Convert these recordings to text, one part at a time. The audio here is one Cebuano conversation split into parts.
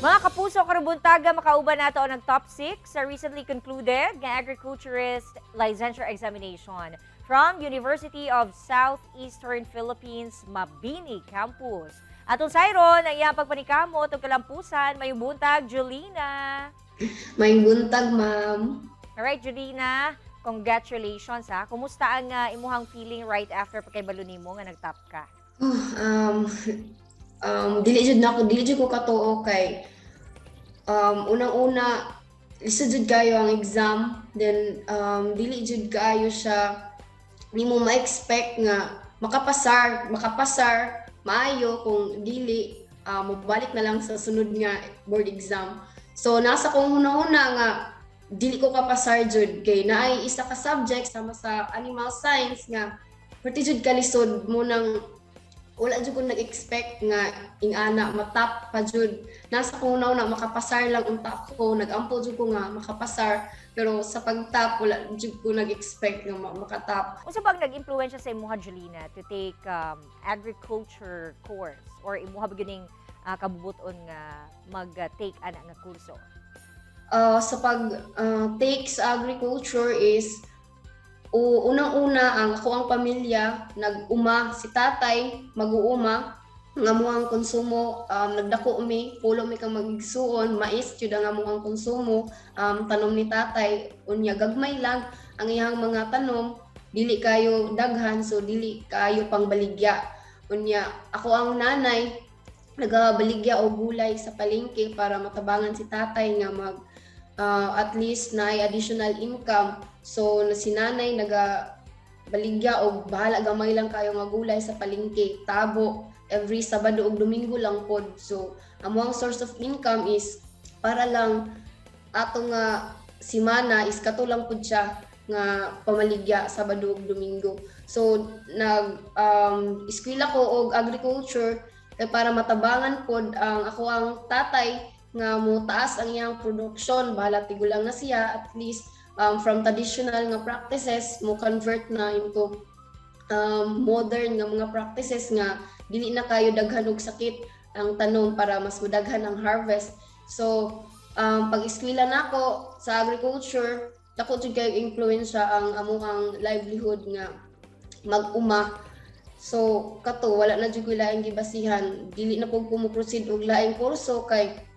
Mga kapuso, karong buntaga makauban nato ang top 6 sa recently concluded nga agriculturist licensure examination from University of Southeastern Philippines Mabini Campus. Atong sayron ang iyang pagpanikamot ug kalampusan. Mayong buntag, Julina. Mayong buntag, ma'am. Alright, Julina, congratulations ha. Kumusta ang imuhang feeling right after pagkaybalo nimo nga nag-top ka? Oh, dili jud na ako, dili jud ko katuo kay unang-una, lisod jud kayo ang exam, then dili jud kaayo siya nimo ma-expect nga makapasar maayo. Kung dili, mobalik na lang sa sunod nga board exam. So nasa kong hunahuna nga dili ko kapasar jud kay naay isa ka subject sama sa animal science nga perti jud kalisod mo nang wala jud ko nag-expect nga ingana matap pa jud. Nasa kong na makapasar lang unta ko, nag-ampo jud ko nga makapasar, pero sa pagtap wala jud ko nag-expect nga makatap. Unsa bang nag-impluwensya sa imuha, Julina, to take agriculture course or imuha ba gyud kabubuton nga mag-take ana nga kurso? Sa pag take sa agriculture is unang-una, ang ako ang pamilya nag-uma, si tatay mag-uuma nga ang konsumo. Nagdako mi, pulo mi kang magigsuon, mais jud ang among konsumo, tanom ni tatay. Unya gagmay lang ang iyang mga tanom, dili kayo daghan, so dili kayo pangbaligya. Unya ako ang nanay nagabaligya og gulay sa palengke para matabangan si tatay nga mag at least na additional income. So na si nanay naga baligya og bahala gamay lang kayo nga gulay sa palengke, tabo every Sabado ug Domingo lang pod. So among source of income is para lang ato nga simana is kato lang pud siya nga pamaligya Sabado ug Domingo. So nag eskwela ko og agriculture kay para matabangan pod ang ako ang tatay nga mo taas ang iyang production. Bahala tigulang na siya, at least from traditional nga practices mo convert na into modern nga mga practices nga dili na kayo daghan og sakit ang tanom para mas mudaghan ang harvest. So pag eskwela nako sa agriculture, dako jud kayo influensya ang among livelihood nga mag-uma. So kato wala na jud koy laing gibasihan, dili na pud ko mo proceed og laing kurso kay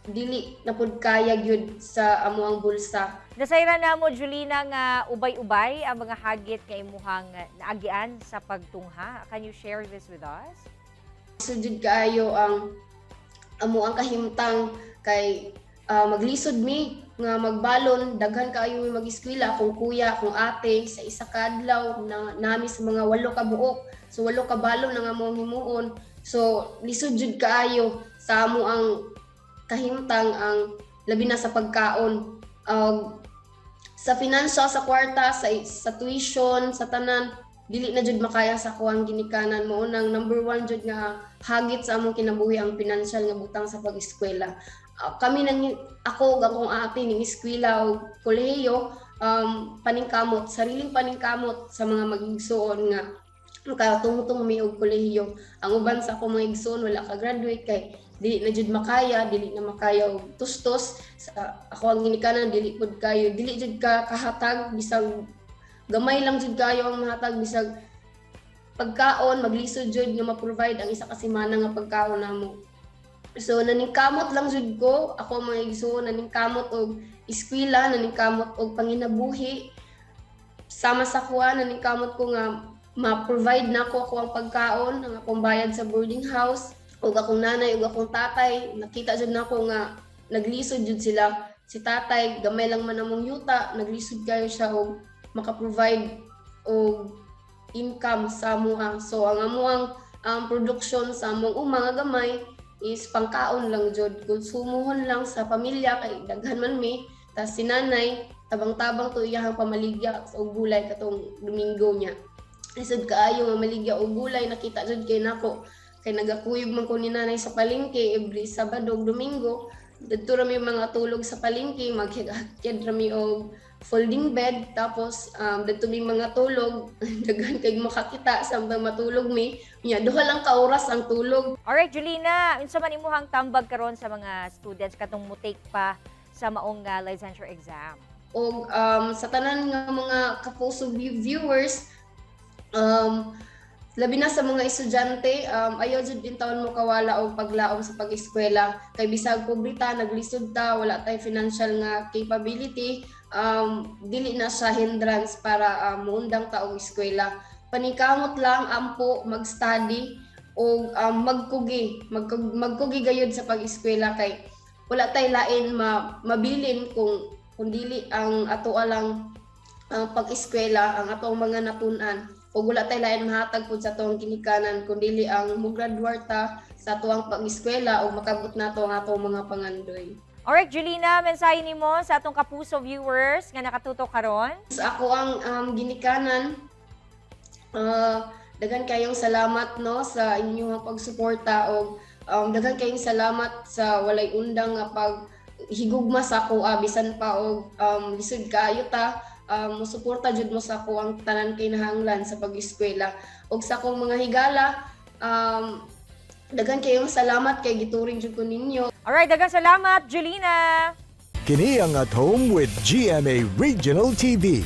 dili na pud kaya gyud sa amoang bulsa. Nasayran na mo, Julina, nga ubay-ubay ang mga hagit nga imuhang naagian sa pagtungha. Can you share this with us? So jud kaayo ang amo ang kahimtang kay maglisod mi nga magbalon, daghan kaayo mi mag-eskwela, akong kuya, akong ate, sa isa ka adlaw na nami sa mga walo ka buok. So walo ka balon ang among himuon. So lisod jud kaayo sa amo ang kahimtang, ang labi na sa pagkaon. Sa financial, sa kwarta, sa tuition, sa tanan, dili na jud makaya sa akuang ginikanan. Mao nang number one jud nga hagit sa among kinabuhi ang financial nga butang sa pag-eskwela. Kami nang ako ug akong ate ning eskwela og kolehiyo, paningkamot, sariling paningkamot sa mga magigsuon nga makatungtong mi og kolehiyo. Ang uban sa akong mga igsuon wala ka graduate kay dili na jud makaya, dili na makaya og tustos. Sa ako ang ginikanan dili pud kayo, dili jud ka kahatag, bisag gamay lang jud kayo ang mahatag, bisag pagkaon maglisod jud nga ma-provide ang isa ka semana nga pagkaon namo. So naningkamot lang jud ko, ako ang mga igsuon naningkamot og eskwela, naningkamot og panginabuhi. Sama sa kuha, naningkamot ko nga ma-provide nako ako ang pagkaon, ang akong bayad sa boarding house, ug akong nanay ug akong tatay, nakita jud nako nga naglisod jud sila. Si tatay, gamay lang man among yuta, naglisod kayo siya og maka-provide og income sa amoa. So ang amoang production sa among uma nga gamay is pangkaon lang jud, konsumuhon lang sa pamilya kay daghan man mi. Tas si nanay tabang-tabang to iyahang pamaligya og gulay katong Domingo niya. Lisod kaayo nga maligya og gulay, nakita jud kay nako kay nagakuyog man ko ni nanay sa palengke every Sabado ug Domingo. Didto ra mi mga tulog sa palengke, maghigakyad ra mi og folding bed, tapos didto mi mga tulog. Daghan kay makakita samtang matulog mi. Nya duha lang ka oras ang tulog. Alright, Julina, unsa man imuhang tambag karon sa mga students katong mo-take pa sa maong licensure exam? Og sa tanan nga mga Kapuso viewers, labi na sa mga estudyante, ayaw jud intawon mo kawala og paglaom sa pag-eskwela kay bisag pobre ta, naglisod ta, wala tay financial nga capability, dili na siya hindrance para muundang ta og eskwela. Paningkamot lang, ampo, mag-study og magkugi, magkugi gayud sa pag-eskwela kay wala tay lain mabilin kung dili ang ato lang ang pag-eskwela, ang atong mga natun-an, ug wala tay lain mahatag pud sa atong ginikanan kun dili ang mograduar ta sa atuang pag-eskwela ug makabot nato ang atong mga pangandoy. Alright, Julina, mensahe nimo sa atong Kapuso viewers nga nakatutok karon? Sa ako ang ginikanan, daghan kayong salamat, no, sa inyong pagsuporta og daghan kayong salamat sa walay undang nga pag higugma sa ako, bisan pa og lisod kaayo ta, musuporta jud mo sa ako ang tanan kinahanglan sa pag-eskwela. Ug sa akong mga higala, daghan kayong salamat kay gituring jud ko ninyo. Alright, daghang salamat, Julina. Kini ang At Home with GMA Regional TV.